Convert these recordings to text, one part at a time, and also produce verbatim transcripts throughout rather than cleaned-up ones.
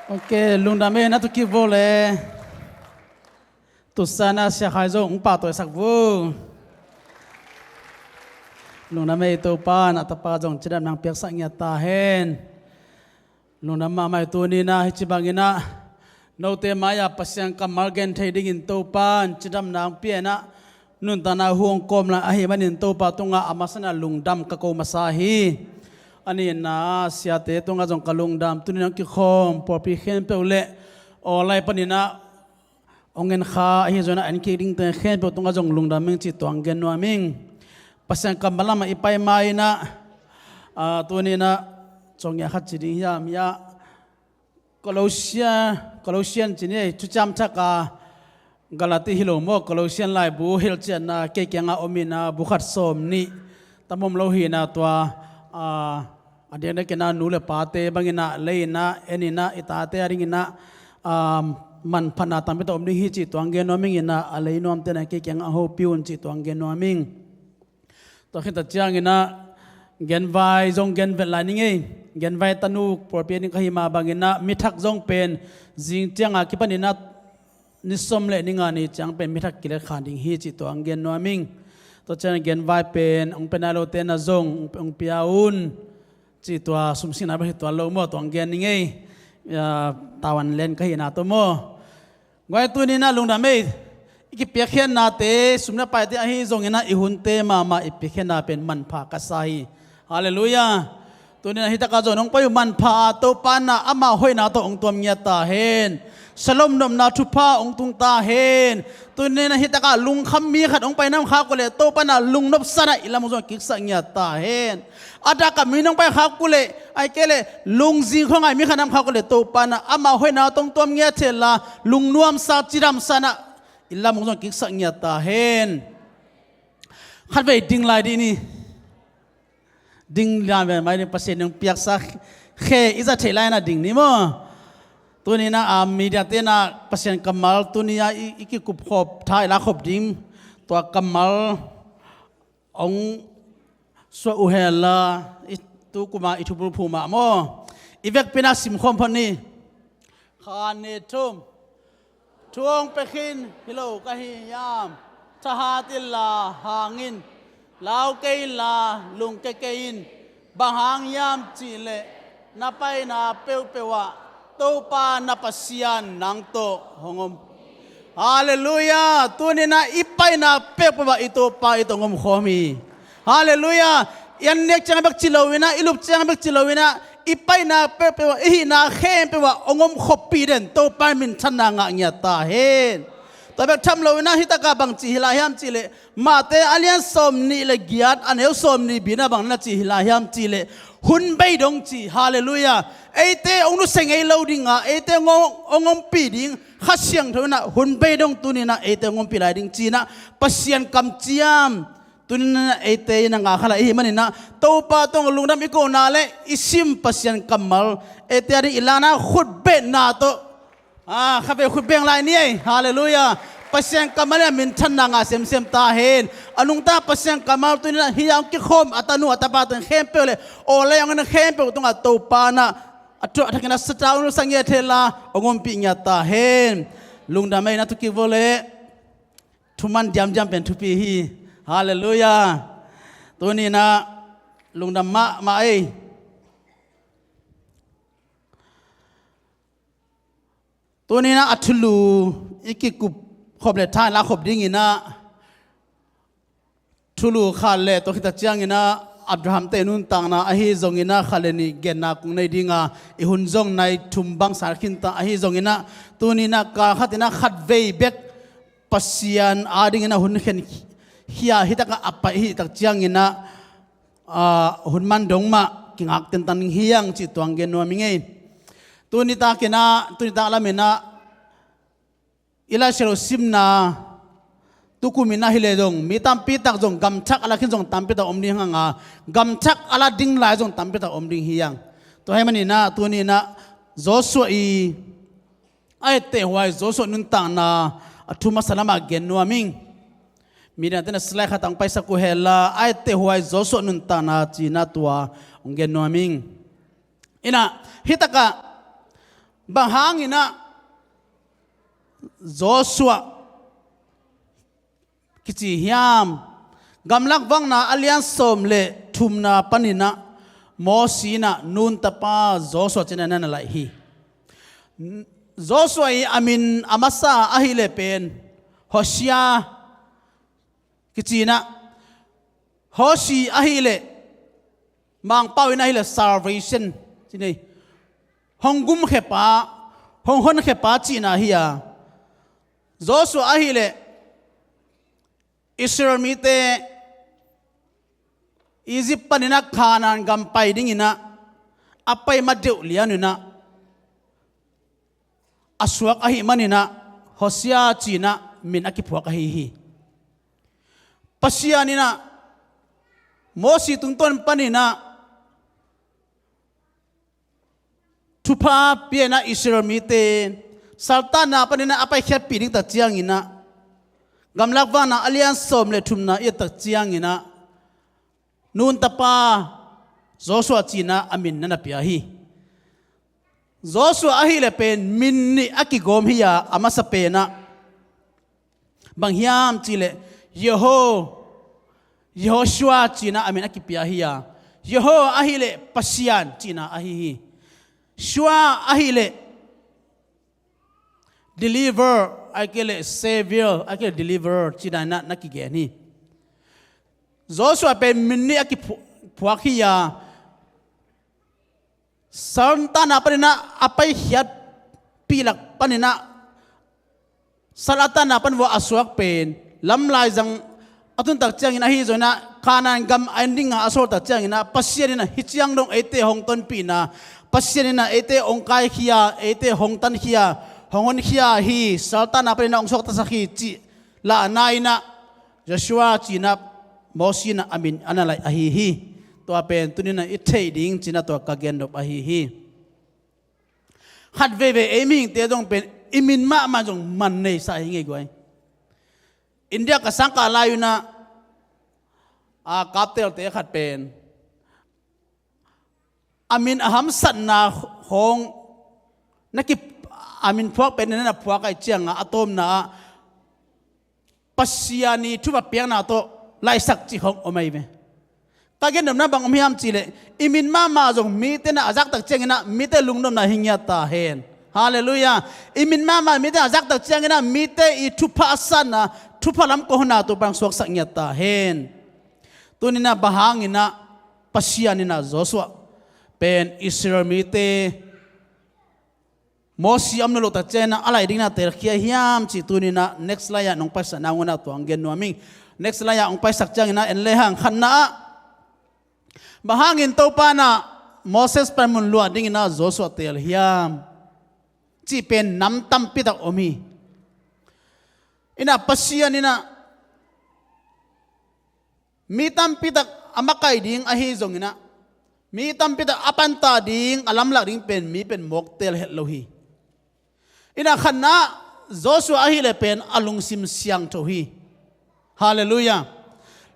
Ok, lungdam ei, na tu kik vo le. Tusa na sia khai zong ung pah tawi sak vo. Lungdam ei, Topa na tapa zong cidam nang piaksak ngiat ta hen. Lungdam mahmah ei, tuni na hi ci bangin ah note mai-ah Pasian kammal gen thei dingin Topa in cidam nang pia in ah nuntakna hong kawm lai ahih manin Topa tungah a masa in ah lungdam ka ko masa hi. A nihna siate tungah zong ka lungdam, tuni nang kikhawm pawlpi khempeuh le online panin ah hong en kha ahi zongin ah en kik dingte khempeuh tungah zong lungdam ing cih tuang gen nuam ing. Pasian kammal lamah i pai ma in ah, ah, tuni in ah zong ngiat khat ci ding hiam, hiah Colossian, Colossian ci ni ei, thuciam thak a Galati hi lo maw, Colossian laibu hilhciatna kei kiangah om in ah bu khat sawm nih tam om lo hi in ah tua, a, a diakdiakin ah nu le pate bangin ah lei in ah en in ah i tate a dingin ah, a, manphatna tampi tak om ding hi cih tuang gen nuam ing in ah a lei nuamte in ah kei kiangah hopih un cih tuang gen nuam ing. Tua khit tak ciangin ah genvai zong gen vet lai ning ei. Genvai tanu pawlpi a ding ka hi mah bangin ah mithak zong pen zing ciangah kipanin ah ni sawm le ni nga ni ciang pen mithak kilet kha ding hi cih tuang gen nuam ing. Tua ciangin genvai pen hong pia nai lote in ah zong hong pia un cih tua sumsingna bek hi tuan lo maw, tuang gen ning ei. Tua tavuan len ka hihna tawh maw. Guai, tuni in ah lungdam ei, i kipiakkhiatnate, sum le paite ahi zongin ah i hunte mahmah i piakkhiatna pen manpha ka sa hi. Halleluiah. Tuni in ah hi takah zong hong pai uh manpha a, Topa in ah ama hoihna tawh hong tuam ngiat ta hen. Shalom nopna thupha hong tung ta hen. Tuni in ah hi takah lungkham mi khat hong pai nam khak uh leh Topa in ah lungnopsa in ah i lam uh zong kiksak ngiat ta hen. A dak ah mi nong pai khak uh leh, ahih kei leh lungzing khua ngai mi khat nam khak uh leh Topa in ah ama hoihna tawh hong tuam ngiat hen la, lungnuamsa cidamsa in ah i lam hong zong kiksak ngiat ta hen. Khatvei ding lai dih ni. Ding lai ve mai ding, Pasian in hong piaksa khe i za theih lai in ah ding ni maw. Tuni in ah, a, media te in ah Pasian kammal tuni a i, i kikup khop, tha i lak khop ding tua kammal hong suah uh hen la, i tu kum a i thubul phu mah maw. I vekpi in ah simkhawm phot ni. Khan nih thum. Thu hong pia khin hi lo ka hi hiam? Thahat inla hang in, lau kei inla lungkia kei in. Bang hang hiam cih leh na paina peuhpeuh ah Topa na Pasian nang tawh hong om. Halleluiah. Tuni in ah i paina peuhpeuh ah i Topa i tawh hong om khawm hi. Halleluiah. I an nek ciang bek ci lo in ah, i lup ciang bek ci lo in ah, i paina peuhpeuh ah, i hihna khempeuh ah hong om khawmpih den Topa in minthanna ngah ngiat ta hen. Tua bek tham lo in ah hi takah bang ci hi lai hiam cih leh, Mate a lian sawm nih le giat, a neu sawm nih bi in ah bang na ci hi lai hiam cih leh, hun bei dong ci. Halleluiah. Eite hong nusia ngei lo ding a, eite hong, hong ompih ding Kha Siangtho in ah hun bei dong tuni in ah eite hong ompih lai ding ci in ah Pasian kamciam tuni in ah eite in ah ngah kha lai ahih manin ah Topa tungah lungdam i kohna le i sim Pasian kammal, eite a ding i lakna khutbetna tawh, a, khatvei khut beng lai ni ei. Halleluiah. Pasian kammal in ah minthanna ngah semsem ta hen. A nungta Pasian kammal tuni in ah hih a hong kikhawm a tanu a tapa teng khempeuh le online a hong en khempeuh tungah Topa in ah a thu a thakin ah sata hong nusia ngiat hen la, hong ompih ngiat ta hen. Lungdam ei, na tu kik vo le. Thuman diamdiam pen thupi hi. Halleluiah. Tuni in ah lungdam mahmah ei. Tuni in ah a thulu i kikup khop le tha i lak khop ding in ah, thulu khat le tua khit tak ciangin ah Abraham te nuntakna ahi zongin ah khat le nih genna kong nei ding a, i hun zong nai thum bang sa khin ta ahi zongin ah, tuni in ah kal khat in ah khatvei bek Pasian a dingin ah hun khen khia hi takah a pai hi tak ciangin ah, a, hun man dong mah kingak tentan ding hi hang cih tuang gen nuam ing ei. Tuni takin ah, tuni tak lamin ah i Lai Siangtho simna tukum in ah hi leh zong mi tampi tak zong gam thak a la khin zong tampi tak om ding hang a, gam thak a la ding lai zong tampi tak om ding hi hang. Tua ahih manin ah tuni in ah Joshua i a ettehhuai Joshua nuntakna a thu masa lamah gen nuam ing. Media te in ah slide khat hong paisak uh hen la, a ettehhuai Joshua nuntakna ci in ah tua hong gen nuam ing. In ah hi takah Bang hangin ah Joshua kici hiam? Gamlak vakna a lian sawm le thumna panin ah Mosi in ah Nun tapa Joshua ci-in ah na laih hi. Joshua i a min a masa ahih leh pen Hosia kici-in ah, Hosi ahih leh Mangpau in ahih leh salvation ci-in ah, hong gumkhia pa, hong honkhia pa cihna hi a, Joshua ahih leh Israel mite Egypt panin ah Canaan gam pai dingin ah a pai ma deuh lian un ah a suak ahih manin ah Hosia ci-in ah min a kiphuak ahi hi. Pasian in ah Mosi tungtawn panin ah thupha pia-in ah Israel mite saltanna panin ah a paikhiatpih ding tak ciangin ah, Gamlak vakna a lian sawm le thumna i et tak ciangin ah Nun tapa Joshua ci-in ah a min na na pia hi. Joshua ahih leh pen min nih a kigawm hi a, a masa pen ah bang hiam cih leh Yeho, Yehoshua ci-in ah a min a kipia hi a, Yeho ahih leh Pasian cihna ahi hi. Shua ahih leh deliver, ahih kei leh savior, ahih kei leh deliverer cihna in ah na kigen hi. Joshua pen min nih a kiphuak hi a, saltanna panin ah a paikhiatpih lak panin ah saltanna pan vua a suak pen lamlaizang a tun tak ciangin ahi zongin ah Canaan gam a en ding a a sawl tak ciangin ah Pasian in ah hih ciang dong eite hong tonpihna, Pasian in ah eite hong kaikhia, eite hong tankhia, hong honkhia hi, saltanna panin ah hong suaktasak hi cih lahna in ah Joshua ci-in ah Mosi in ah a min a na laih ahi hi. Tua pen tuni-in ah i theih ding ci-in ah tua ka gen nop ahi hi. Khat veivei ei mihingte zong pen i min mahmah zong man neisa hi ngei guai. India ka sangkah lai un ah, a, kaptelte khat pen a min a hamsatna khawng na ki, a min phuak pen na na phuak ahih ciangin a tawpna ah Pasian i thupha piakna tawh laisak cih khawng om ahi ve. Ka gen nopna bang om hiam cih leh i min mahmah zong mite in ah a zak tak ciangin ah mite lungnopna hi ngiat ta hen. Halleluiah. I min mahmah mite in ah a zak tak ciangin ah mite i thupha a sanna, thupha lam kong honna Topa'n suaksak ngiat ta hen. Tuni-in ah bang hangin ah Pasian in ah Joshua pen Israel mite Mosi a om nawn loh tak ciangin ah a laih dingin ah telkhia hiam cih tuni-in ah next lai-ah nong paisak nang un ah tua hong gen nuam ing. Next lai-ah hong paisak ciangin ah en lehang khatna ah bang hangin Topa'n ah Moses pan mun luah dingin ah Joshua teel hiam cih pen nam tampi tak om hi. In ah Pasian in ah mi tampi tak a makaih ding ahi zongin ah mi tampi tak a pantah ding, a lamlak ding pen mi pen mawk teel het lo hi. In ah khatna ah Joshua ahih leh pen a lungsim siangtho hi. Halleluiah.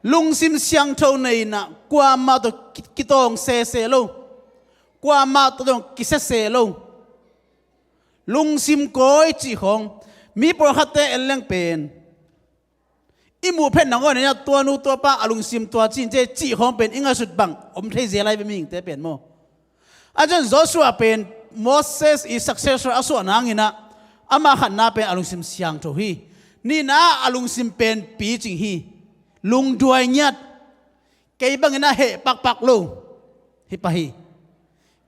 Lungsim siangtho nei in ah kuamah tawh ki, kitawng sese lo, kuamah tawh zong kisese lo. Lungsim kawi cih khawng mi pawlkhatte en leng pen i muh phet nangawn in ah tua nu tua pa a lungsim tua ci-in cih khawng pen i ngaihsut bang om thei zel lai ve mihingte pen maw. A cun Joshua pen Moses i successor a suah nangin ah ama khatna pen a lungsim siangtho hi. Nihna ah a lungsim pen picing hi. Lungduai ngiat. Kei bangin ah heh pakpak lo hi pah hi.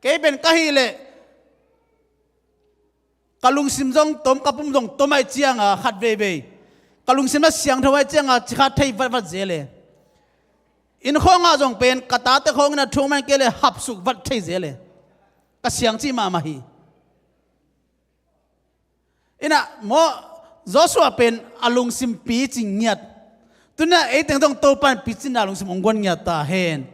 Kei pen ka hih leh ka lungsim zong tom, ka pum zong tom ahih ciangin khat veivei ka lungsim a siangtho ahih ciangin cikhat thei vatvat zel e. Inn khawngah zong pen ka tate khawng in ah thu man kei leh hapsuk vat thei zel e. Ka siang cih mahmah hi. In ah maw, Joshua pen a lungsim picing ngiat. Tuni-in ah ei teng zong Topa'n picinna lungsim hong guan ngiat ta hen.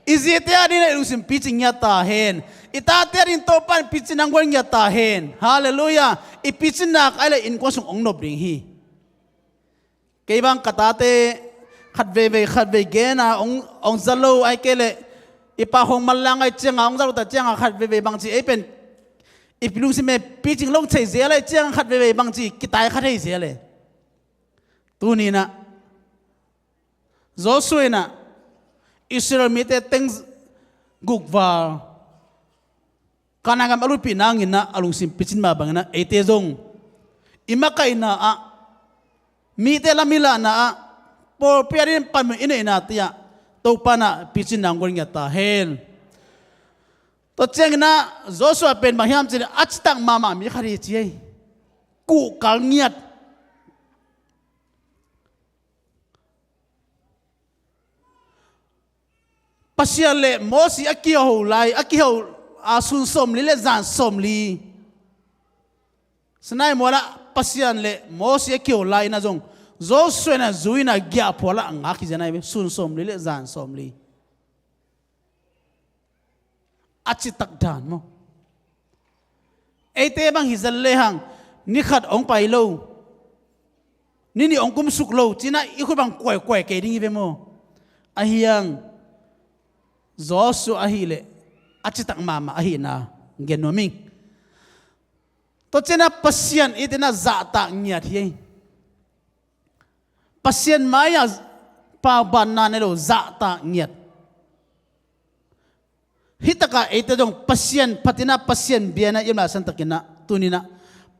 I zite a dingin ah i lungsim picing ngiat ta hen. I tate a dingin Topa'n picinna hong guan ngiat ta hen. Halleluiah. I picinna kei leh innkuan sung hong nop ding hi. Kei bang ka tate khat veivei khat vei gen a hong, hong za lo ahih kei leh i pa khawng manlang ahih ciangin hong za lo tak ciangin khat veivei bangci ei pen Kipi lungsim e, picing lo thei zel e, ciang khat veivei bangci kitai kha thei zel e. Tuni inah Joshua inah Israel mite teng gukval Kanaan gam a lutpih nang inah a lungsim picin mah bang inah eite zong i makaihna ah, mite lam i lahna ah, pawlpi a ding panmun i neihna tiah Topa inah picin nang guan ngiat ta hen. Tua ciang inah Joshua pen bang hiam cih leh a citak mahmah mi khat hi ci ei. Kuhkal ngiat. Pasian le Mosi a kiho lai, a kiho, a, sun sawmli le zan sawmli Sinai mualah Pasian le Mosi a kiho lai inah zong Joshua inah zui inah giahphual ah a ngak hi zen ahi ve, sun sawmli le zan sawmli. A citak dan maw? Eite bang hi zel lehang, ni khat hong pai lo, ni nih hong kumsuk lo ci inah i khut bang kuaikuai kei ding hi ve maw? Ahi hang Joshua ahih leh a citak mahmah ahihna gen nuam ing. Tua ciang inah Pasian it inah zahtak ngiat hi ei. Pasian mai-ah paubanna nei lo, zahtak ngiat. Hih takah eite zong Pasian phat inah, Pasian bia inah i om lai santak inah tuni inah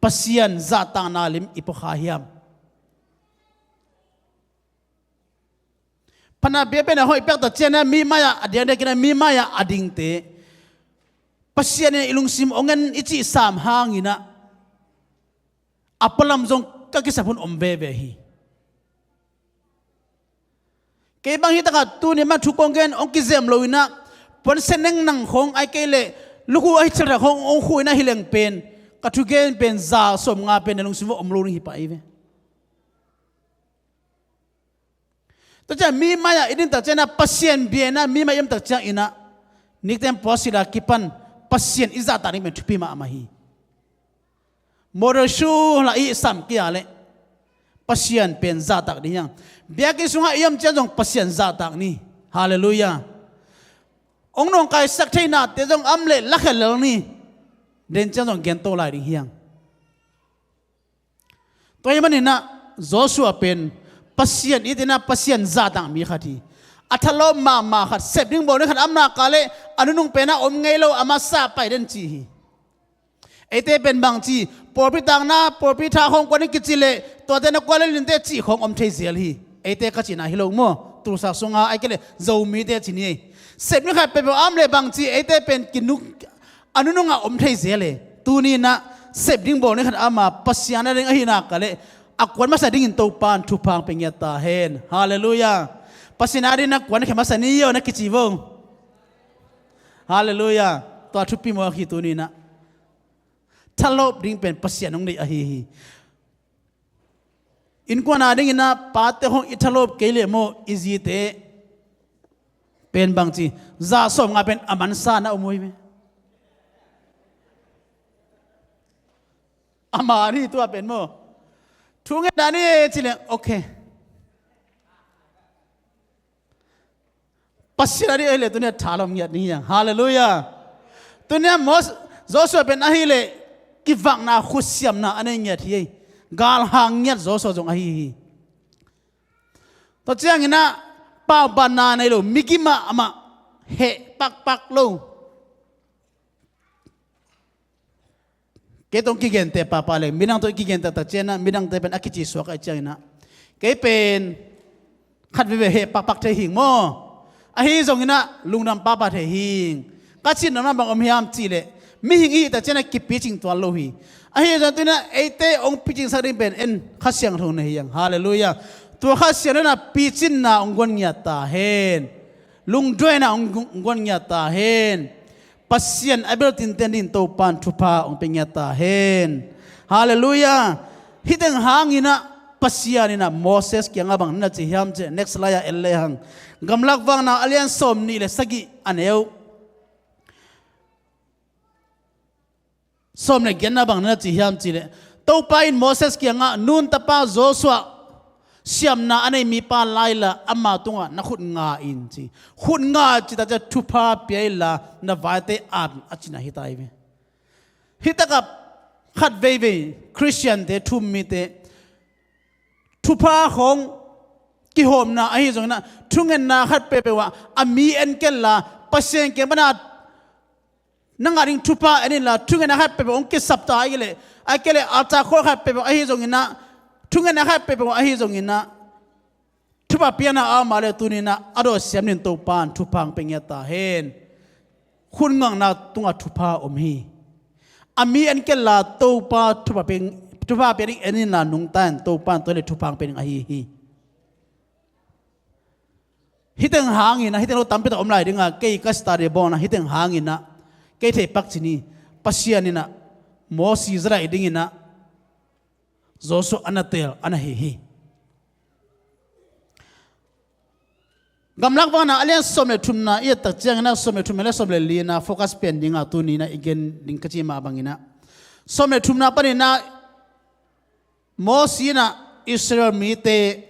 Pasian zahtakna lim i pua kha hiam? Phatna bia pen a hoih piak tak ciang inah mi mai-ah a diakdiak inah mi mai-ah a dingte Pasian in i lungsim hong en i cih sam hang inah a pualam zong ka kisap hun om veve hi. Kei bang hih takah tuni mah thu kong gen hong kizem lo inah puansia neng nang khong, ahih kei leh lukhu ahi thil thak khong hong khu inah hi leng pen ka thugen pen za sawmnga pen na lungsim uah om lo ding hi pah hi ve. Tua ciang mi mai-ah i ding tak ciang inah, Pasian bia inah mi mai-ah i om tak ciang inah nikten puasil a kipan Pasian i zahtak ding pen thupi mahmah hi. Motor sula i sam kia leh Pasian pen zahtak ding hiang. Biakinn sungah i om ciang zong Pasian zahtak ni. Halleluiah. Hong nawngkaisak theihnate zong a om leh lakhia lel ni. Den ciang zong gento lai ding hiang. Tua ahih manin ah Joshua pen Pasian it inah Pasian zahtak mi khat hi. A thalawp mahmah khat, sep ding bawl ding khat a om nak leh a nunung pen ah om ngei lo, a masa pai den ci hi. Eite pen bangci, pawlpi takna, pawlpi tha khong kuan in kici leh tuate na kuan lel inteh cih khong om thei zel hi. Eite ka cihna hi lo maw? Tulsa sunga ahih kei leh Zomite ci ni ei. Sep ding khat peuhpeuh a om leh bangci, eite pen kinuk a nunungah om thei zel e. Tuni inah sep ding bawl ni khat a om a, Pasian a ding ahih nak leh a kuan masa dingin Topa in thupha hong pia ngiat ta hen. Halleluiah. Pasian a ding na kuankhia masa ni aw na kici vo. Halleluiah. Tua thupi mawk hi tuni inah. Thalawp ding pen Pasian hong deih ahi hi. Innkuan a ding inah pate khong i thalawp kei leh maw, i zite pen bangci, za sawmnga pen a mansa na om uh hi ve. A man hi tua pen maw. Thu ngetna ni ci leh, okay. Pasian a ding ahih leh tuni a thalawp ngiat ding hiang. Halleluiah. Tuni a Mos-, Joshua pen ahih leh kivakna, khutsiamna a nei ngiat hi ei. Galhang ngiat Joshua zong ahi hi. Tua ciang inah paubanna nei lo, migim ah amah heh pakpak lo. Kei tawh kigenteh pahpah leng, midang tawh i kigenteh tak ciang inah, midangte pen a kici suak ahih ciang inah, kei pen khat veve heh pakpak thei hing maw. Ahi zong inah lungdam pahpah thei hing. Ka cihna mah bang om hiam cih leh, mihing i hih tak ciang inah kipicing tuan lo hi. Ahi zong tuni inah eite hong picingsak ding pen en Kha Siangtho na hi hang. Halleluiah. Tua Kha Siangtho inah picinna hong guan ngiat ta hen. Lungduaina hong gu-, hong guan ngiat ta hen. Pasian a bel tinten dingin Topa in thupha hong pia ngiat ta hen. Halleluiah. Hih teng hang inah Pasian inah Moses kiangah bang na ci hiam cih leh, next slide ah en lehang, Gamlak Vakna a lian sawmnih le sagih a neu sawm le giatna bang na ci hiam cih leh, Topa in Moses kiangah, Nun tapa Joshua, siamna a nei mipa la inla ama tungah na khut nga in ci. Khut nga cih tak ciang thupha pia inla na vaite ap in a cihna hi ta hi ve. Hih takah khat veivei Khristiante, thu-um mite, thupha khawng kihawmna ahi zongin ah, thungetna khat peuhpeuh ah a mi en kenla, Pasian kiang pana na ngah ding thupha en inla, thungetna khat peuhpeuh hong kisap ta ahih kei leh, ahih kei leh altar call khat peuhpeuh ahi zongin ah, thungetna khat peuhpeuh ahi zongin ah, thupha piakna a om mah leh tuni-in ah a dawh siam dingin Topa'n thupha hong pia ngiat ta hen. Hun ngakna tungah thupha om hi. A mi en kenla, Topa thupha pia, thupha pia ding en inla nungta in, Topa'n tua leh thupha hong pia ding ahi hi. Hih teng hangin ah, hih teng lo tampi tak om lai ding a, kei ka study bawl-in ah, hih teng hangin ah kei theih pak ci-in, Pasian in ah Mosi zadaih dingin ah Joshua a na teel a na hi hi. Gamlak Vana a lian sawm le thumna i et tak ciangin ah, sawm le thum le sawm le lina focus pian ding a, tuni-in ah i gen ding ka cih mah bangin ah, sawm le thumna panin ah Mosi in ah Israel mite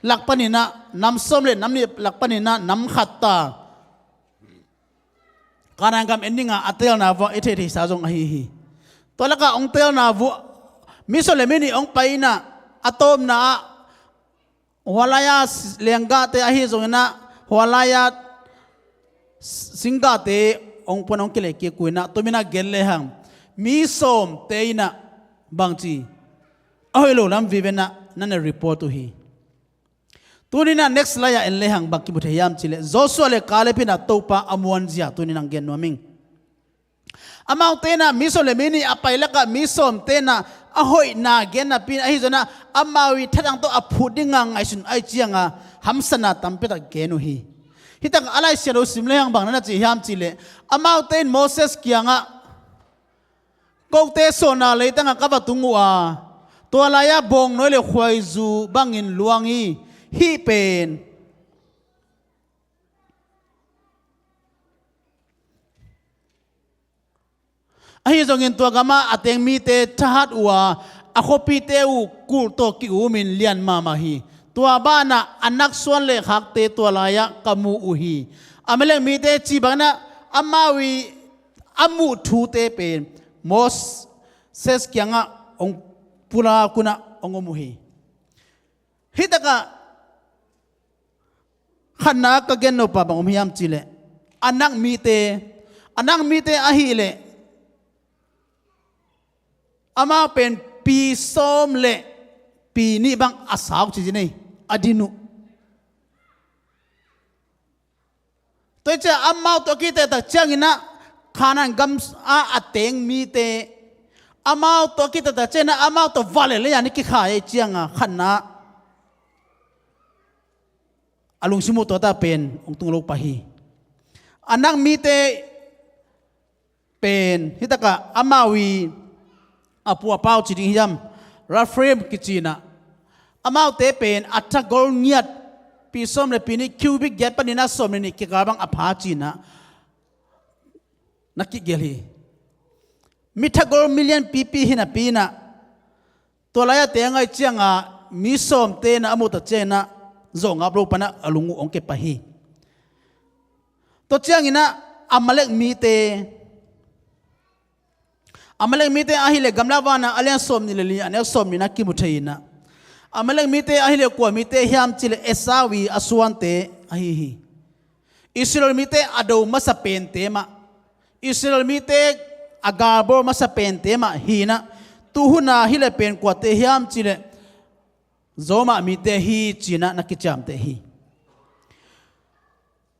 lak panin ah nam sawm le nam nih lak panin ah nam khat ta Kanaan gam en dingin a teelna vuah i theihtheihsa zong ahi hi. Tua lakah hong teelna vuah mi sawm le mi nih hong pai-in ah, a tawpna ah hua lai-a lenggahte ahi zongin ah, hua lai-a singgahte hong pua-in hong kilehkik uh in ah, tua manin ah gen lehang mi sawmte in ah bangci a hoih lo lam vive-in ah na na report uh hi. Tuni-in ah next lai-ah en lehang bang kimu thei hiam cih leh, Joshua le Caleb in ah Topa a muanzia tuni-in ah gen nuam ing. Amaute in ah mi sawm le mi nih a pai lakah mi sawmte in ah a hoihna gen napi-in, ahi zongin ah amau ii thadah tawh a phut ding a ngaihsun ahih ciangin hamsatna tampi tak gen uh hi. Hih takah a Lai Siangtho sim lehang bang na na ci hiam cih leh, amaute in Moses kiangah kote suahna leitangah ka va tung uh a, tua lai-ah bawngnawi le khuaizu bangin luang hi. Hih pen ahi zongin tua gamah a teng mite thahat uh a, a khuapite uh kulh tawh ki-umin lian mahmah hi. Tua banah Anak suan le khakte tua lai-ah ka mu uh hi. Amalek mite cih bangin ah amau ii a muh thute pen Moses kiangah hong pulak un ah hong om uh hi. Hih takah khatna ka gen nop ah bang om hiam cih leh, Anak mite, Anak mite ahih leh amau pen pi sawm le pi nih bang a sau ci-in ei, a din uh. Tua hi ciang amau tawh a kitehtak ciangin ah Kanaan gam ah a teng mite, amau tawh a kitehtak ciangin ah amau tawh vanleh lei-a na kikhai ahih ciangin khatna a lungsim uh tua tak pen hong tung lo pah hi. Anak mite pen hih takah amau ii a pu a pau ci ding hiam, Rephaim kici-in ah, amaute pen a thagol ngiat pi sawm le pi nih, cubit giat panin ah sawm le nih kikal bang a pha ci-in ah na kigelh hi. Mi thagol mi lianpipi hi napi-in ah, tua lai-a teng ahih ciangin mi sawmte in ah a muhtak ciangin ah zawh ngap lo pan ah a lung uh hong kepah hi. Tua ciangin ah Amalek mite, Amalek mite ahih leh Gamlak Vana a lian sawmnih le li, a neu sawmnihna kimu thei-in ah, Amalek mite ahih leh kua mite hiam cih leh Esau ii a suante ahi hi. Israel mite a do masa pente mah, Israel mite a galbawl masa pente mah hi-in ah, tuhun a hi leh pen kuate hiam cih leh Zomah mite hi ci-in ah na kiciamteh hi.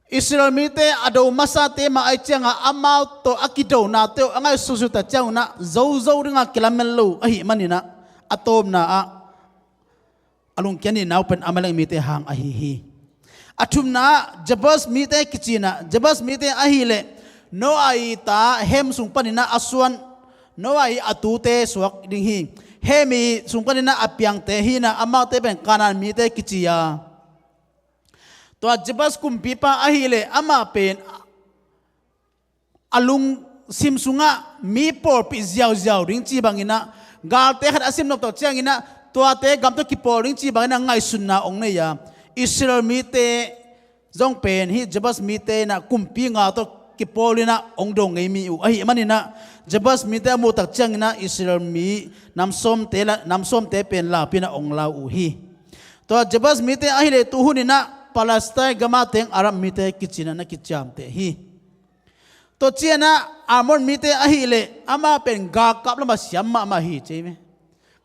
Israel mite a do masate mah ahih ciangin amau tawh a kidonate uh a ngaihsutsuhtak ciangun ah zozo dingin kilamen lo ahih manin ah a tawpna ah a lungkiat nihna uh pen Amalek mite hang ahi hi. A thumna ah Jebus mite kici-in ah, Jebus mite ahih leh Noah ii ta Ham sung panin ah a suan, Noah ii a tute suak ding hi. Ham ii sung panin ah a piangte hi-in ah, amaute pen Kanaan mite kici a, tua Jebus kumpipa ahih leh amah pen a lungsim sungah mi pawlpih ziauziau ding cih bangin ah, galte khat a sim nop tak ciangin ah tuate gam tawh kipawl ding cih bangin ah ngaihsutna hong nei a, Israel mite zong pen hih Jebus mite in ah kumpi nga tawh kipawl in ah hong do ngei mi uh ahih manin ah, Jebus mite a muh tak ciangin ah Israel mi nam sawmte la, nam sawmte pen laupi in ah hong lau uh hi. Tua Jebus mite ahih leh tu hun in ah Palestine gam a teng Arab mite kici in ah na kiciamteh hi. Tua ciangin ah Ammon mite ahih leh amau pen galkap lam ah siam mahmah hi ci hi.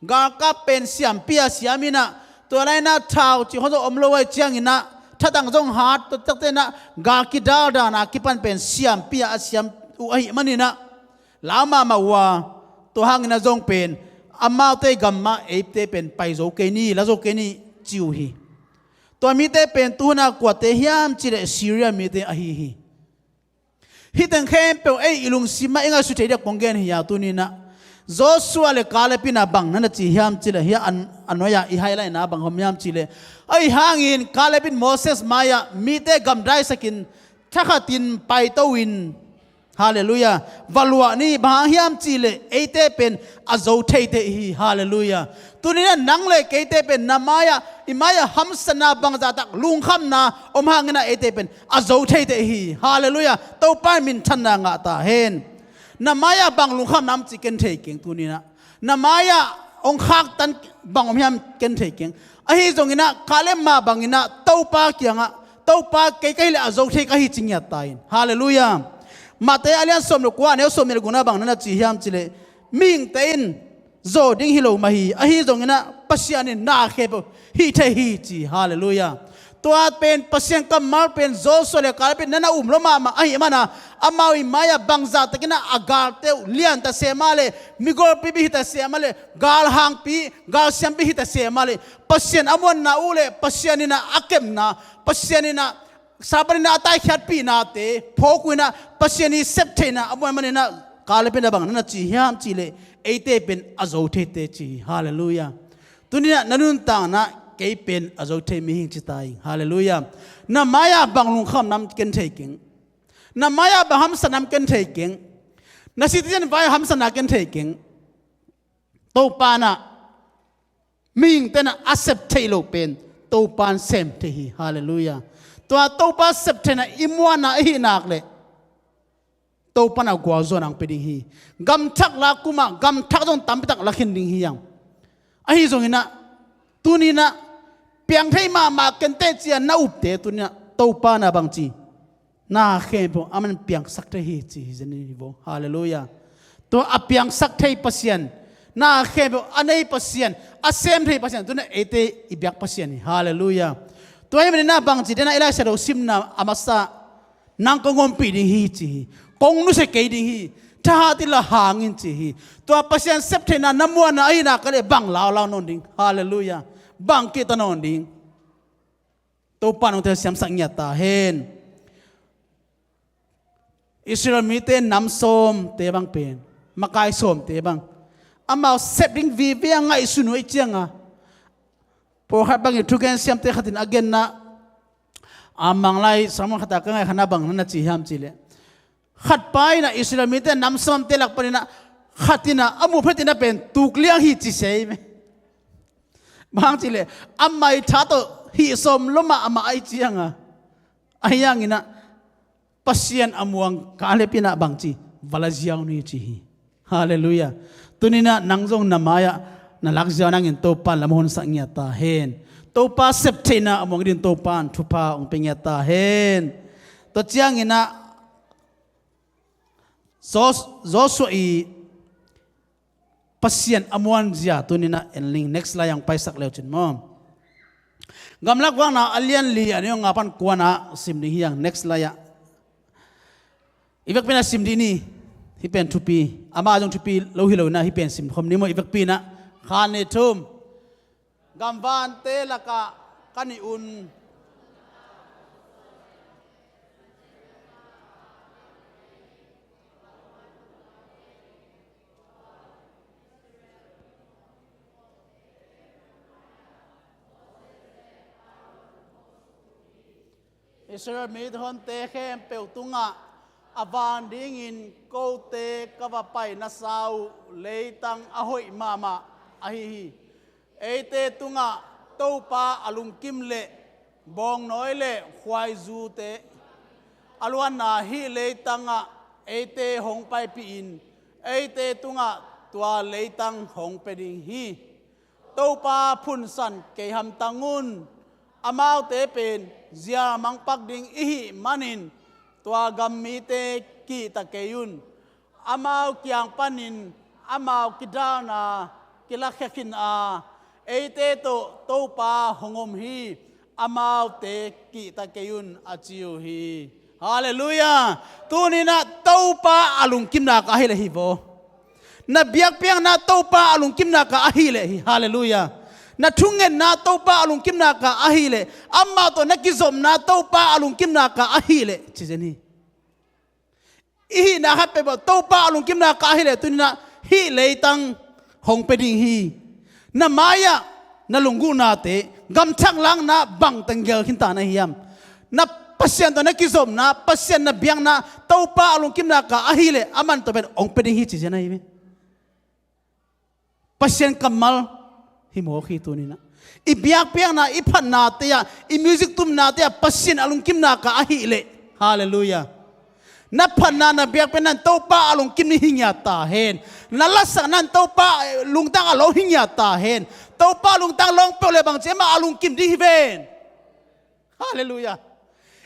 Galkap pen siampi a siam in ah, tua lai in ah thau cih khawng zong om lo ahih ciangin ah, thatang zong hat, tua takte in ah gal kidaldan a kipan pen siampi a a siam uh ahih manin ah, lau mahmah uh a, tua hangin ah zong pen amaute gam mah eite pen pai zo kei ni, la zo kei ni ci uh hi. Tua mite pen tu hun a kuate hiam cih leh Syria mite ahi hi. Hih teng khempeuh ei i lungsim ah i ngaihsut thei diak kong gen hi a, tuni in ah Joshua le Caleb in ah bang na na ci hiam cih leh, hiah a nuai ah i highlight na bang om hiam cih leh, ahih hangin Caleb in Moses mai-ah mite gamdaisak in, thakhat in paito in, halleluiah, va luah ni, bang hang hiam cih leh eite pen a zo theite hi, halleluiah. Tuni in ah nang le keite pen na mai-ah, i mai-ah hamsatna bangzah tak lungkhamna om hangin ah eite pen a zo theite hi, halleluiah. Topa in minthanna ngah ta hen. Na mai-ah bang lungkhamna om cih ken thei keng tuni in ah. Na mai-ah hong khaktan bang om hiam ken thei keng. Ahi zongin ah Caleb mah bangin ah Topa kiangah, Topa kei ka hih leh a zo thei ka hi ci ngiat ta in, halleluiah. Mate a lian sawm le kua, a neu sawm le gukna bang na na ci hiam cih leh, mihingte in zaw ding hi lo mah hi, ahi zongin ah Pasian in na khempeuh hih thei hi ci, halleluiah. Tua pen Pasian kammal pen Joshua le Caleb in na na um lo mahmah ahih manin ah, amau i mai-ah bangzah takin ah a galte uh lian ta se mah leh, migolpi bik hi ta se mah leh, galhangpi, galsiampi hi ta se mah leh, Pasian a muanna uh le Pasian in ah a kepna, Pasian in ah Satan in ah a taikhiatpihnate phawk uh in ah Pasian i sep theihna a muan manin ah, Caleb in ah bang na na ci hiam cih leh, eite pen a zo theite ci hi, halleluiah. Tuni in ah na nuntakna ah kei pen a zo thei mihing ci ta ing, halleluiah. Na mai-ah bang lungkhamna om ken thei keng. Na mai-ah bang hamsatna om ken thei keng. Na citizen vai-ah hamsatna ken thei keng. Topa in ah mihingte in ah a sep theih loh pen Topa in sem thei hi, halleluiah. Tua Topa sep theihna i muanna ahih nak leh, Topa in ah gualzawhna hong pia ding hi. Gam thak la kum ah, gam thak zong tampi tak la khin ding hi hang. Ahi zongin ah, tuni in ah piang thei mahmah ken teh ci-a na upte tuni in ah Topa in ah bang ci, na khempeuh aman piangsak thei hi ci hi zen hi vo. Halleluiah. Tua a piangsak thei Pasian, na khempeuh a nei Pasian, a sem thei Pasian, tuni in ah eite i biak Pasian hi. Halleluiah. Tua ahih manin ah bang ci, den ah i Lai Siangtho simna a masa, nang kong ompih ding hi ci hi. Kong nusia kei ding hi. Thahat inla hang in ci hi. Tua Pasian sep theihna na muanna ahih nak leh bang laulau nawn ding, halleluiah, bang kihta nawn ding. Topa in hong telsiamsak ngiat ta hen. Israel mite nam sawmte bang pen, makai sawmte bang, amau sep ding vive a ngaihsun uh ahih ciangin, pawlkhat bangin thugen siamte khat in a genna, a Manglai sermon khat ah ka ngaihkhiatna bang na na ci hiam cih leh, khatpa in ah Israel mite nam sawmte lak panin ah khat in ah a muh phet in ah pen tuk liang hi ci se hi. Bang hang cih leh, a maitha tawh hih sawm lo mahmah ahih ciangin, ahi hangin ah Pasian a muang Caleb in ah bang ci, va la ziau ni ci hi. Halleluiah. Tuni in ah nang zong na mai-ah na lak ziau nangin Topa in lam honsak ngiat ta hen. Topa sep theihna a muang dingin Topa in thupha hong pia ngiat ta hen. Tua ciangin ah Jos-, Joshua i Pasian a muanzia tuni in ah en ning, next lai ah hong paisak le uh cin maw. Gamlak Vakna a lian li, a neu nga pan kuana sim ding hi hang, next lai ah. I vekpi in ah sim dih ni, hih pen thupi, amah zong thupi lo hi lo in ah hih pen sim khawm ni maw, i vekpi in ah. Khat, nih, thum. Gamvante lakah ka nih un. Israel mihonte khempeuh tungah a van dingin kote ka va pai nasa uh leitang a hoih mahmah ahi hi. Eite tungah Topa a lungkim leh bawngnawi le khuaizute, A luanna hih leitangah eite hong paipihin eite tungah tua leitang hong pia ding hi. Topa phunsan kei hamtang un. Amaute pen zial mangpak ding ihih manin tua gam mite kihta kei un. Amau kiang panin amau kidalna kilakhia khin a, eite tawh Topa hong om hi. Amaute kihta kei un, a ci uh hi. Halleluiah. Tuninah Topa a lungkimna ka ahileh hi vaw. Na biakpiakna Topa a lungkimna ka ahileh hi. Halleluiah. Na thungetna Topa a lungkimna ka ahileh, amah tawh na kizopna Topa a lungkimna ka ahileh, ci zen hi. I hihna khat peuhpeuh Topa a lungkimna ka ahileh tuninah hih leitang hong pia ding hi. Na mai-ah na lunggulhnate gamthak lakna bangteng gel khinta na hiam? Na Pasian tawh na kizopna, Pasian na biakna Topa a lungkimna ka ahileh aman tawh pen hong pia ding hi, ci zen ahi ve. Pasian kammal hi mawk hi tuninah. I biakpiakna, i phatnate ah, i music tumnate ah Pasian a lungkimna ka ahileh, halleluiah, na phatna, na biakpiakna in Topa a lungkim ding hi ngiat ta hen. Na lasakna in Topa lungtang a lawng hi ngiat ta hen. Topa lungtang lawng peuh le bangci amah a lungkim ding hi ven. Halleluiah.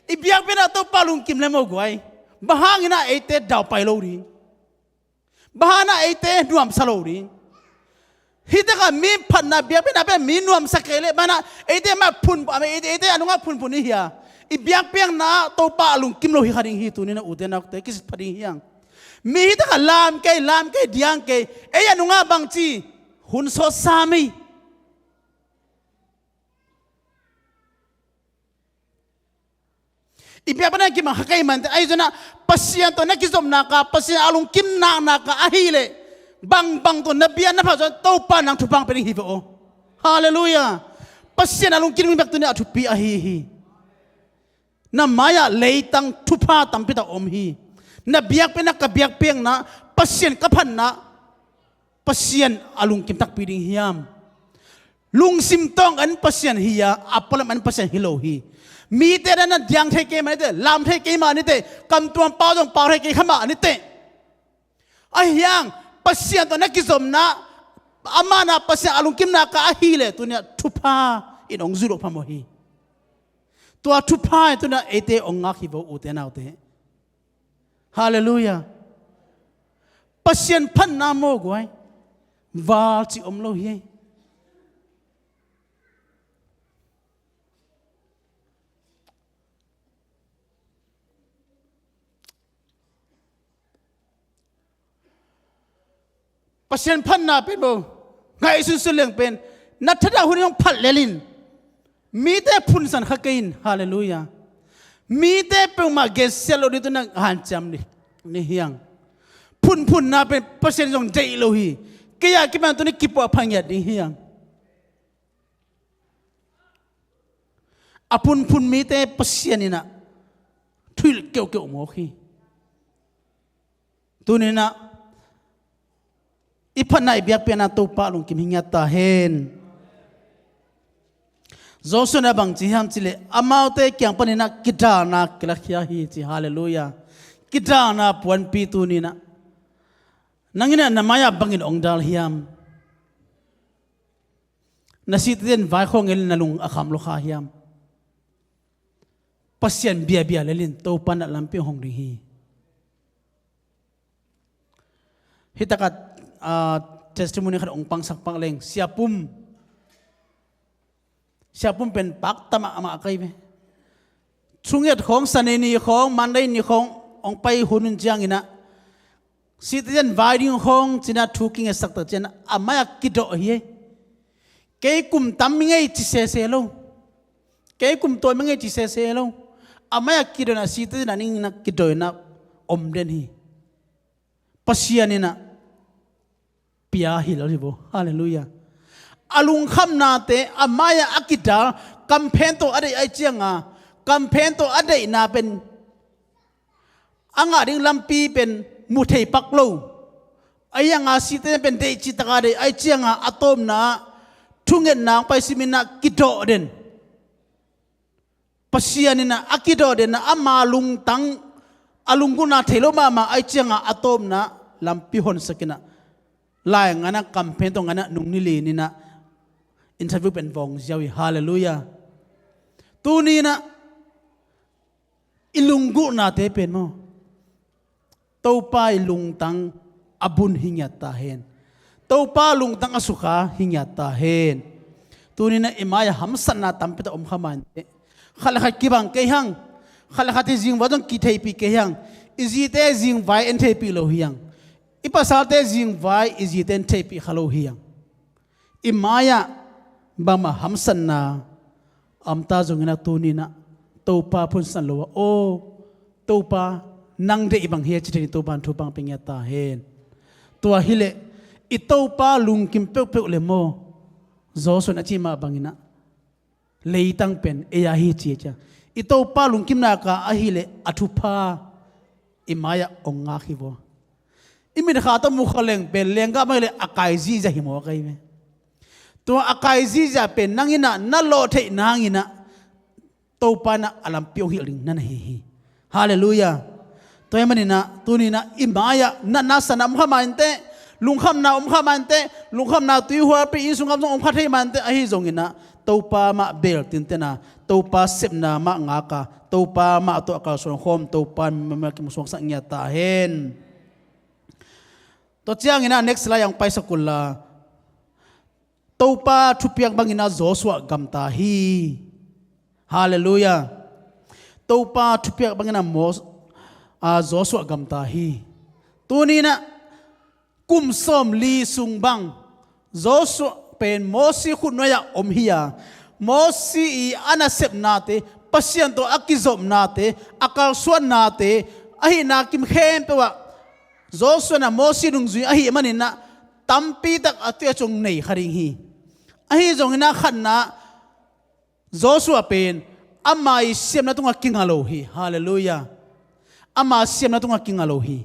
I biakpiakna Topa lungkim le maw guai, bang hanginah eite daupai lo ding? Bang hanginah eite nuamsa lo ding? Hih takah mi phatna biakpiakna pen mi nuamsa kei leh bang hanginah eite mah phun, eite, eite a nungah phunphun i hia? I biakpiakna Topa a lungkim lo hi kha ding hi tuninah ute naute, kisitpha ding hi hang. Mi hih takah lam kei, lam kei, diang kei, ei a nungah bangci hun sawtsa mei. I biakpiakna kimang kha kei mante, ahi zongah Pasian tawh na kizopna ka, Pasian a lungkim nakna ka ahileh, bangbang tawh na bia na pha zong Topa nang thupha hong pia ding hi ve aw. Halleluiah. Pasian a lungkim ding bek tuninah a thupi ahi hi. Na mai-ah leitang thupha tampi tak om hi. Na biakpiakna, ka biakpiakna, Pasian ka phatna, Pasian a lungkim takpi ding hiam? Lungsim tawng an Pasian hi a, a pualam an Pasian hi lo hi. Mite dan a diang thei kei mah nite, lam thei kei mah nite, kamtuam pau zong pau thei kei kha mah nite. Ahi hang Pasian tawh na kizopna, amah na Pasian a lungkimna ka ahileh tuninah thupha in hong zui lo phamawh hi. Tua thupha in tuninah eite hong ngak hi vaw, ute naute. Halleluiah. Pasian phatna maw guai, val cih om lo hi. Pasian phatna pen maw, ngaihsunsun leng pen na thadah hun in hong phat lel in. Mite phunsan kha kei in. Halleluiah. Mite peuhmah gensiat loh ding tawh na hanciam ni, ni hiang. Phunphunna pen Pasian zong deih lo hi. Kei a kipan tuni kipuah pha ngiat ding hiang. A phunphun mite Pasian inah thuhilh keuhkeuh mawk hi. Tuninah i phatna, i biakpiakna Topa lungkim hi ngiat ta hen. Joshua in a bang ci hiam cih leh, amaute kiang paninah kidalna kilakhia hi ci. Halleluiah. Kidalna puanpi tuninah. Nang inah na mai-ah bangin ong dal hiam? Na sihte in vaikhawng ngelin na lung a kham lua kha hiam? Pasian biabia lelin Topa na lampi hong ding hi. Hih takah, ah, testimony khat hong pangsak pak leng, Sia Pum. Sia Pum pen pakta mahmah ka hi ve. Thunget khawng, Sunday ni khawng, Monday ni khawng hong pai hun hun cianginah, sihte in vai ding khawng cinah thu kingetsak tak cianah a mai-ah kidawh hi ei. Kei kum tam ing ei ci sese lo. Kei kum tawm ing ei ci sese lo. A mai-ah kidawh inah sihte in a ning inah kidawh inah om den hi. Pasian inah pia hi lo hi vo. Halleluiah. A lungkhamnate a mai-ah a kidal, kamphen tawh a deih ahih cianga, kamphen tawh a deihna pen a ngah ding lampi pen mu thei pak lo. Ahi hanga sihte pen deih citak a deih ahih cianga a tawpna ah thungetna hong pai siminah kidawh den. Pasian inah a kidawh denna ama lungtang A lunggulhna thei lo mahmah ahih ciangah a tawpna lampi honsak inah, lai nganah, kamphen tawh nganah, nung ni li ninah interview pen vawng ziau hi. Halleluiah. Tuni inah i lunggulhnate pen maw, Topa i lungtang a bun hi ngiat ta hen. Topa lungtang a sukha hi ngiat ta hen. Tuni inah i mai-ah hamsatna tampi tak om kha mah inteh, khat le khat kibang kei hang. Khat le khat i zingvai zong kitheihpih kei hang. I zite zingvai en theihpih lo hi hang. I pasalte zingvai i zite en theihpih kha lo hi hang. I mai-ah bangmah hamsatna a om ta zongin ah, tuni inah Topa phunsan lo a, aw Topa, nang deih bang hi a ci theih ni, Topa in thupha hong pia ngiat ta hen. Tua hileh i Topa lungkim peuhpeuh le maw, Joshua in a cih mah bangin ah, leitang pen ei a hi ci a cia. I Topa lungkim nak a ahih leh a thupha i mai-ah hong ngak hi vaw. I mitkha tawh mukha leng pen lenggah bang hi leh a kai zihziah hi mawk ahi ve. Tua a kai zihziah pen nang inah na lawh theih nang inah Topa inah a lampi hong hilh ding na na hi hi. Halleluiah. Tua ahih manin ah tuni inah i mai-ah natna satna om kha mah inteh, lungkhamna om kha mah inteh, lungkhamna tuihualpi inn sung gam zong om kha thei mah inteh, ahi zongin ah Topa mah bel tinten a, Topa sepna mah ngak a, Topa mah tawh a kalsuan khawm, Topa in mah kim suaksak ngiat ta hen. Tua ciangin ah next slide ah hong paisak un la. Topa thupiak bangin ah Joshua gamta hi. Halleluiah. Topa thupiak bangin ah Mos-, ah, Joshua gamta hi. Tuni inah kum sawmli sung bang Joshua pen Mosi khutnuai-ah om hi a, Mosi i a nasepnate, Pasian tawh a kizopnate, a kalsuannate, ahihna kim khempeuh ah Joshua inah Mosi nungzui ahih manin ah tampi tak a tuia cong nei kha ding hi. Ahi zongin ah khatna, Joshua pen ama i siamna tungah kinga lo hi. Halleluiah. Ama siamna tungah kinga lo hi.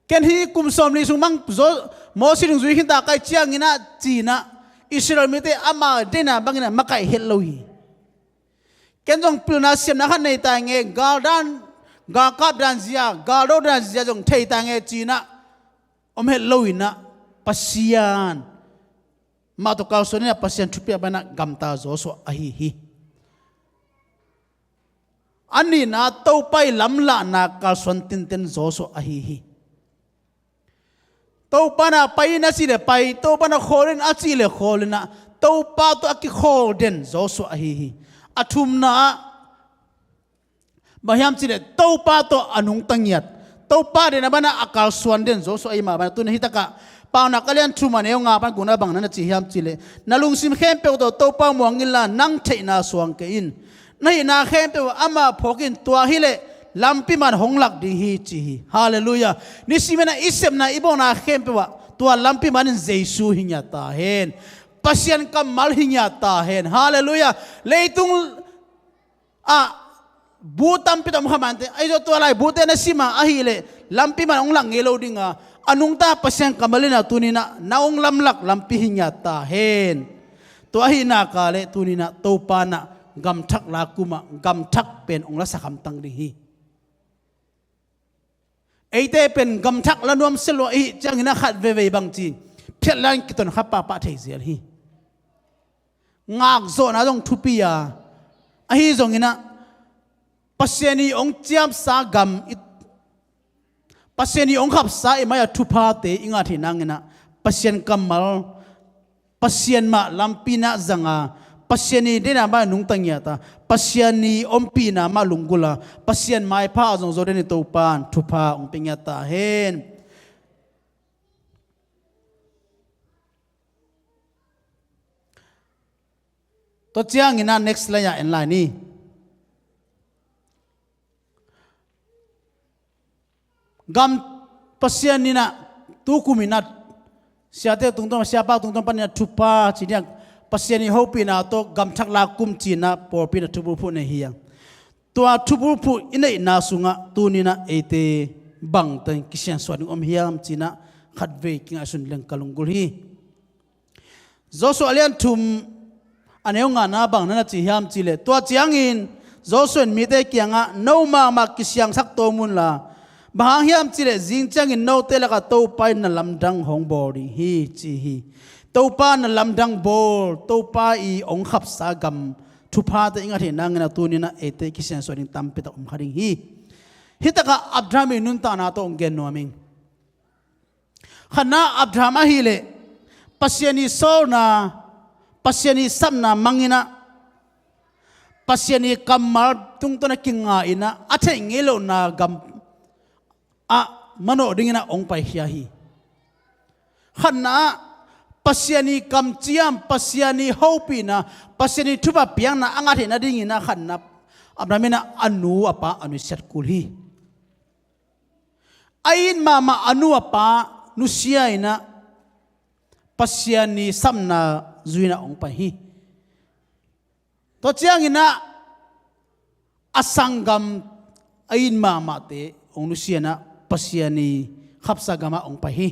Ken hih kum sawmli sung bang Jo-, Mosi nungzui khinta ka hih ciangin ah ci-in ah Israel mite ama deihna bangin ah makaih het lo hi. Ken zong pilna siamna khat nei ta ing e, galdan, galkap dan zia, galdo dan zia zong thei ta ing e ci-in ah om het lo in ah Pasian mah tawh kalsuan in ah Pasian thupiak bangin ah gamta Joshua ahi hi. A nihna, Topa i lamlahna kalsuan tinten Joshua ahi hi. Topa in ah pai in a cih leh pai, Topa in ah khawl in a cih leh khawl in ah, Topa tawh a kikhawl den Joshua ahi hi. A thumna ah bang hiam cih leh Topa tawh a nungta ngiat, Topa deihna bangin ah a kalsuan den Joshua ahi mah bangin ah tuni in ah hih takah Paunak a lian thum a neu nga pan gukna bang na na ci hiam cih leh, na lungsim khempeuh tawh Topa muang inla nang theihna suang kei in. Na hihna khempeuh ah amah phawk in, tua hileh lampi man hong lak ding hi ci hi. Halleluiah. Nisimin ah i sepna i bawlna khempeuh ah tua lampi man in Jesu hi ngiat ta hen. Pasian kammal hi ngiat ta hen. Halleluiah. Leitung ah bu tampi tak om kha mah inteh, ahi zong tua lai bute na sim a ahih leh lampi man hong lak ngei lo ding a, a nungta Pasian kammal in ah tuni in ah na hong lamlak lampi hi ngiat ta hen. Tua ahih nak leh tuni in ah Topa in ah gamthak la kum ah gamthak pen hong lasak hamtang ding hi. Eite pen gamthak la nuam sia lua i hih ciangin ah khat veivei bangci phiat lai-in kiton kha pahpah thei zel hi. Ngakzawhna zong thupi a, ahi zongin ah Pasian i hong ciamsa gam i, Pasian i hong khapsa i mai-ah thuphate i ngah theih nangin ah Pasian kammal, Pasian mah lampi in ah zang a, Pasian i deihna mah nungta ngiat a, Pasian i ompihna mah lunggulh a, Pasian maipha a zong zo den i Topa in thupha hong pia ngiat ta hen. Tua ciangin ah next slide ah en lai ni. Gam Pasian in ah tukum in ah siate tungtawn, siapa tungtawn panin ah thupha ci ding a, Pasian i hopihna tawh gamthak la kum ci-in ah pawlpi in ah thubulphuh nei hi a. Tua thubulphuh i neihna sungah tuni in ah eite bangtan kisiansuah ding om hiam ci-in ah khatvei kingaihsun leng ka lunggulh hi. Joshua a lian thum a neu ngana bang na na ci hiam cih leh, tua ciangin Joshua in mite kiangah, "No mahmah kisiangsak tawm unla, bang hang hiam cihleh zing ciangin note lakah Topa in na lamdang hong bawl ding hi," ci hi. Topa na lamdang bawl, Topa i hong khapsa gam thuphate i ngah theih nangin a tuni-in ah eite kisiansuah ding tampi tak om kha ding hi. Hitakah Abraham i nuntakna tawh hong gen nuam ing. Khatna, Abraham ahileh Pasian i sawlna, Pasian i sapna mang in ah, Pasian i kammal tungtawn a kinga in ah, a theih ngei lohna gam ah manawh dingin ah hong paikhia hi. Khatna ah, Pasian i kamciam, Pasian i hopihna, Pasian i thupha piakna a ngah theih nadingin ah khatna, Abraham in ah a nu a pa a nusiat kul hi. A it mahmah a nu a pa nusia in ah Pasian i sapna zui in ah hong pai hi. Tua ciangin ah a sanggam, a it mahmahte hong nusia in ah Pasian i khapsa gamah hong pai hi.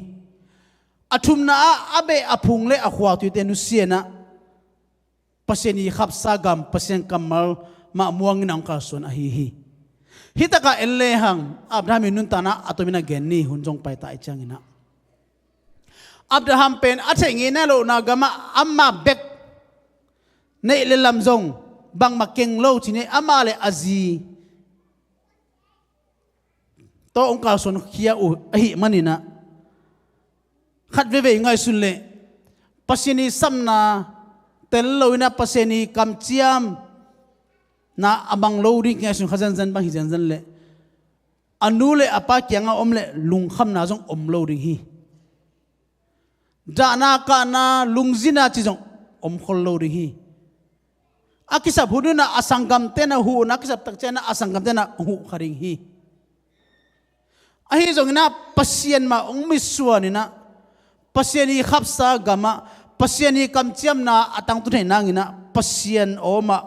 A thumna ah a beh a phung le a khuatuite nusia in ah Pasian i khapsa gam, Pasian kammal mah muangin a hong kalsuan ahi hi. Hitakah en lehang Abraham i nuntakna a tomin a gen ni. Hun zong paita i ciangin ah, Abraham pen a theih ngei nai lohna gamah amah bek neih le lam zong bangmah keng lo cin, amah le a zi tawh hong kalsuan khia uh ahih manin ah, khat veivei ngaihsun leh Pasian i sapna tel lo in ah Pasian i kamciamna a mang lo ding kingaihsun kha zenzen bang hi zenzen leh, a nu le a pa kiangah om leh lungkhamna zong om lo ding hi. Dahna, kahna, lungzinna ci zong om khol lo ding hi. A kisap hun in ah a sanggamte in ah huh in ah, a kisap tak ciangin ah a sanggamte in ah huh kha ding hi. Ahi zongin ah Pasian mah hong mitsuan in ah, Pasian i khapsa gamah, Pasian i kamciamna a tangtun theih nangin ah Pasian aw mah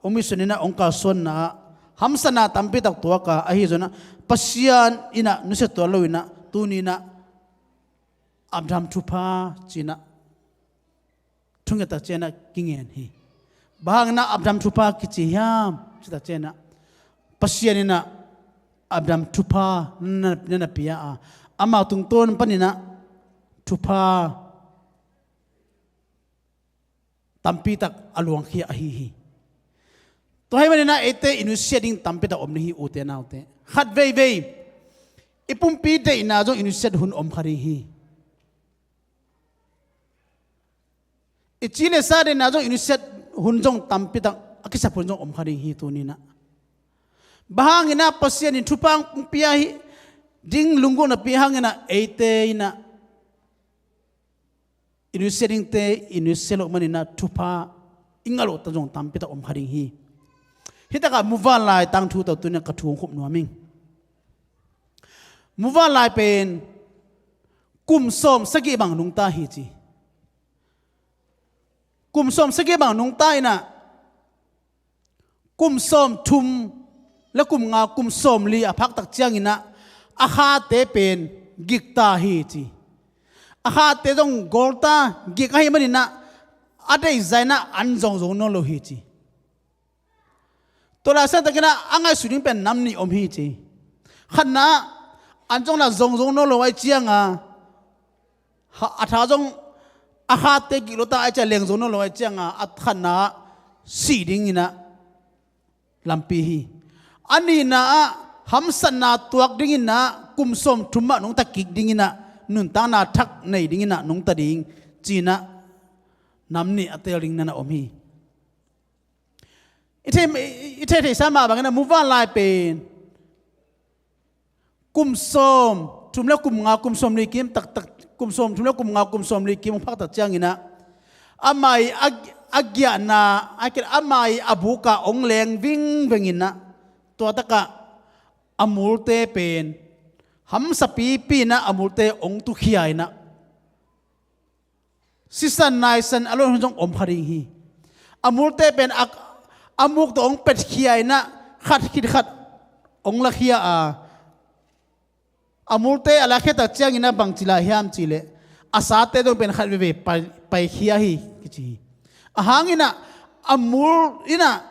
hong mitsuan in ah hong kalsuanna ah hamsatna tampi tak tuak a, ahi zongin ah Pasian in ah nusia tuan lo in ah tuni-in ah Abraham thupha ci-in ah thungettak ciangin ah kingen hi. Bang hangin ah Abraham thupha kici hiam cihtak ciangin ah, Pasian in ah Abraham thupha na, na, na pia a, amah tungtawn panin ah thupha tampi tak a luangkhia ahi hi. Tua ahih manin ah eite i nusia ding tampi tak om ding hi, ute naute. Khat veivei i pumpi deihna zong i nusiat hun om kha ding hi. I ci le sa deihna zong i nusiat hun zong tampi tak a kisap hun zong om kha ding hi tuni-in ah. Bang hangin ah Pasian in thupha hong pia hi ding lunggulhna pia hangin ah eite in ah i nusia dingte i nusia loh manin ah thupha i ngah loh ta zong tampi tak om kha ding hi. Hitakah muvanlai tangthu tawh tuni-in ah ka thu hong khup nuam ing. Muvanlai pen kum sawm sagih bang nungta hi ci. Kum sawm sagih bang nungta in ah, kum sawm thum le kum nga, kum sawm li a phaktak ciangin ah a khate pen gikta hi ci. A khate zong gawlta, gik ahih manin ah a deihzai in ah an zong zo nawn lo hi ci. Tua Lai Siangtho in ah a ngaihsut ding pen nam nih om hi ci. Khatna ah an zong lah zong zo nawn lo ahih ciangin ah, a tha zong a khate gik lo ta ahih ciangin leng zo nawn lo ahih ciangin ah, a khatna ah sih dingin ah lampi hi. A nihna ah hamsatna tuak dingin ah kum sawm thum mah nungta kik dingin ah, nuntakna thak nei dingin ah nungta ding ci-in ah nam nih a teel ding na na om hi. I thei, i thei, theihsa mah bangin ah muvanlai pen kum sawm thum le kum nga, kum sawm li kim taktak, kum sawm thum le kum nga, kum sawm li kim hong phaktak ciangin ah, ama i a, a giahna, a kil, ama i a buk ah hong leng vingveng in ah, tua takah a multe pen hamsa pipi in ah a multe hong tukhia in ah, sisan naisan a luan hun zong om kha ding hi. A multe pen a, a muk tawh hong petkhia in ah, khat khit khat hong lakhia a, a multe a lakhiatak ciangin ah bangci lai hiam cihleh, a sate zong pen khat veivei pai, paikhia hi kici hi. A hang in ah a mul in ah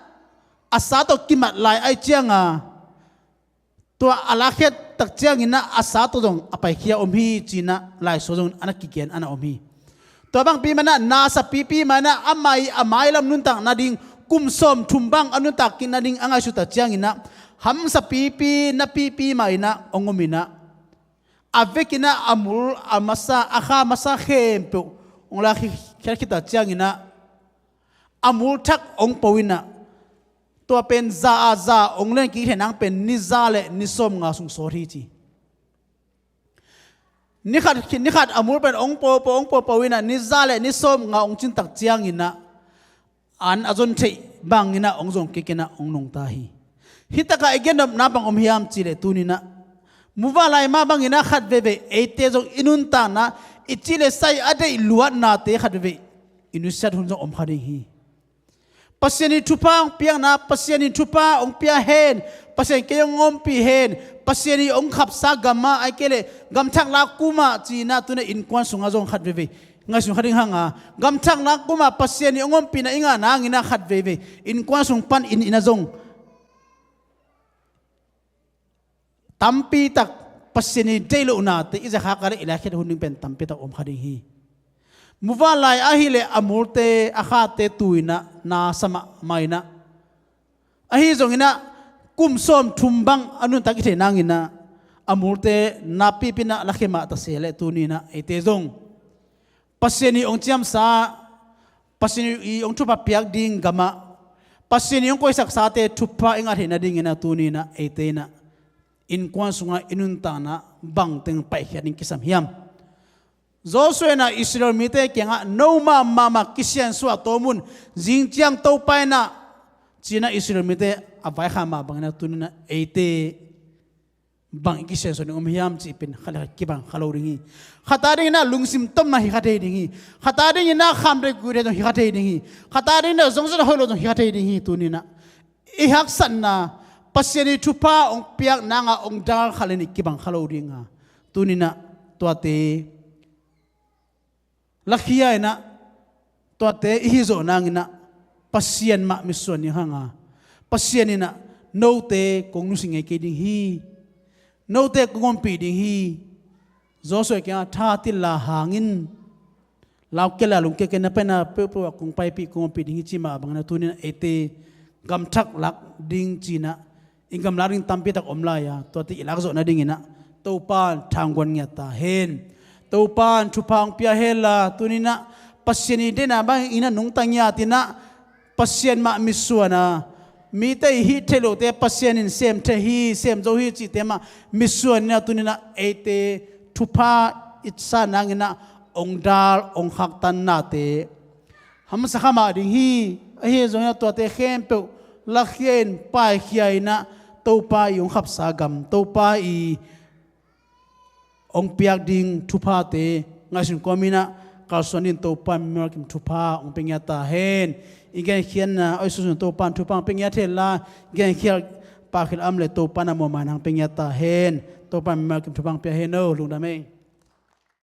a sa tawh kimat lai ai cianga, tua a lakhiat tak cianginah a sa tawh zong a paikhia om hi cinah Laisuah zong a na kigen a na om hi. Tua bangpi manah nasa pipi manah a mai a mailam nuntak nading kum sawm thum bang a nuntak kik nading a ngaihsut tak cianginah hamsa pipi na pipi mah inah hong om inah a vekinah a mul a masa a kha masa khempeuh hong lakhiat khit tak cianginah a mul thak hong po inah tua pen za a za hong len kik thei nang pen ni za le ni sawm nga sung sawt hi ci. Ni khat, ni khat a mul pen hong po po hong po po inah ni za le ni sawm nga hong cin tak cianginah an a zon theih banginah hong zong kik inah hong nungta hi. Hih takah i gennopna bang om hiam cihleh tuninah muvanlai mah banginah khat veivei eite zong i nuntakna i cih le sai a deih luatnate khat veivei i nusiat hun zong om kha ding hi. Pasian ii thupha hong piakna, Pasian ii thupha hong pia hen, Pasian kei hong ompih hen, Pasian ii hong khapsa gamah ai kei leh gamthak lak kumah cinah tunah innkuan sungah zong khat veivei ngaihsun kha ding hanga, gamthak lak kumah Pasian ii hong ompihna i ngah nanginah khat veivei innkuan sung pan inn inah zong tampi tak Pasian ii deih lohnate i zekhak a le i lakhiat hun ding pen tampi tak om kha ding hi. Muvanlai ahileh a multe a khate tu inah nasa mahmah inah ahi zonginah kum sawm thum bang a nuntak i theih nanginah a multe na pipi inah lakhia mah ta se leh tuninah eite zong Pasian ii hong ciamsa, Pasian ii hong thupha piak ding gamah Pasian ii hong koisaksate thupha i ngah theih nadinginah tuninah eite inah innkuan sungah i nuntakna bangteng paihkhiat ding kisam hiam? Joshua inah Israel mite kiangah no mahmah kisiansuah tawm un, zing ciang Topa inah cinah Israel mite a vaikhak mah banginah tuninah eite bang i kisiansuah ding om hiam cih pen khat le khat kibang kha lo ding hi. Khat a dinginah lungsim tomna hi kha thei ding hi. Khat a dinginah khamrei kuirei zong hi kha thei ding hi. Khat a dinginah zongzat a hoih lo zong hi kha thei ding hi. Tuninah i haksatna Pasian ii thupha hong piak nanga hong dal khat le nih kibang kha lo dinga tuninah tuate lakhia inah tuate i hih zawh nanginah Pasian mah mitsuan ding hanga, Pasian inah note kong nusia ngei kei ding hi, note kong ompih ding hi. Joshua kiangah tha tilla hangin lau kei la lungkia kei na paina peuhpeuh ah kong paipih kong ompih ding hi ci mah banginah tuninah eite gamthak lak ding cinah i gamlak ding tampi tak om lai-a tuate i lak zawh nadinginah Topa in thangguan ngiat ta hen. Topa in thupha hong pia hen la tuninah Pasian ii deihna bangin a nungta ngiat inah Pasian mah mitsuan a, mite ii hih theih lohte Pasian in sem thei hi, sem zo hi cihte mah mitsuan inah tuninah eite thupha i sa nanginah hong dal hong khaktan nate hamsa kha mah ding hi. Ahi zonginah tuate khempeuh lakhia in paikhia inah Topa ii hong khapsa gam, Topa ii hong piak ding thuphate ngaihsun kawm inah kalsuan dingin Topa in mimal kim thupha hong pia ngiat ta hen. I genkhiatna awi sunsun Topa in thupha hong pia ngiat hen la, genkhiat pahkhiat a om leh Topa in a muanmai nang pia ngiat ta hen. Topa in mimal kim thupha hong pia hen o. Lungdam ei.